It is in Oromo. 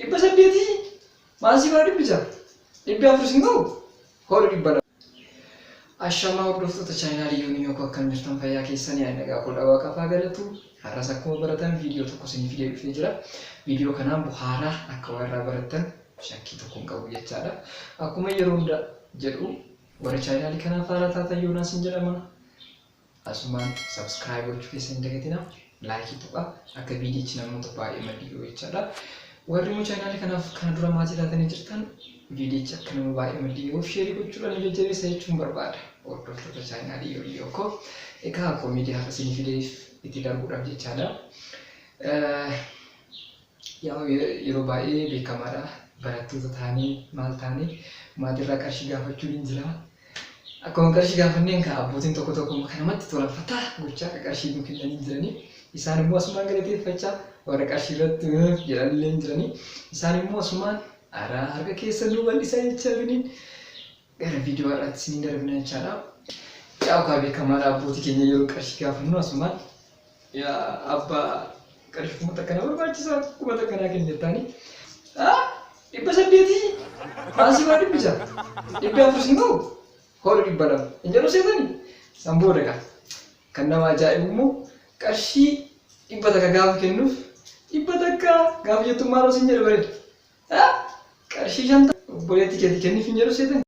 800 maal sii godha 600? 400 sin ga'u? Hodhu 200. Ashamaa hordoftoota chaayinaalii Yoonii Yookoo, akkam jirtan? Fayyaa keessanii? Ani nagaa koodha, waaqaaf haa galatu. Har'as akkuma baratan viidiyoo tokko isinii fidee dhufee jira. Viidiyoo kanaan buhaaraa akka waa irraa barattan shakkii tokko hin qabu jechaadha. Akkuma yeroo hunda jedhu, warri chaayinaalii kanaaf haaraa taatan, Yoonaas hin jedhama. Asumaan subscribe gochuu keessan hin dagatina. Like tuqa, akka viidiyichi namoota baay'ee maddii gahu jechaadha. Warri immoo chaayinaalii kanaaf kana dura maatii taatanii jirtan, viidiyichi akka nama baay'ee maddii gahuuf share gochuudhaan nu jajjabeessa jechuun barbaada. Hordoftoota chaayinaalii Yoonii Yookoo. Egaa koomedii har'a isinii fideef itti darbuudhaaf jechaadha. Yeroo baay'ee beekamaadha. Barattoota taanee maal taanee maatirraa qarshii gaafachuun hin jira. Akkuma qarshii gaafanneen kan abbootiin tokko tokko kan namatti tolan fataa gochaa akka qarshii nu kennanii jiranii. Isaan immoo asumaan galateeffachaa, warra qarshii irratti jedhanillee hin jiranii. Isaan immoo asumaan araa harka keessa nu bal'isaa jechaa biniin gara viidiyoo har'aatti isiniin darbina jechaadha. Yaa kaa beekamaadha, abbootii keenya yeroo qarshii gaafannu asumaan "Yaa abbaa, qarshii 1000 na barbaachisaa, 1000 naa kenni" jettaanii. 800 maal sii godha 600? 400 sin ga'u? Hodhu 200 hin jedhu seetanii. San booda kaa kan nama ajaa'ibu immoo qarshii 100 gaafa kennuuf, 100 gaafa jettu maaloo sin jedhu bareeda. Qarshii 50 obboleettii keetii kenniif hin jedhu seetanii.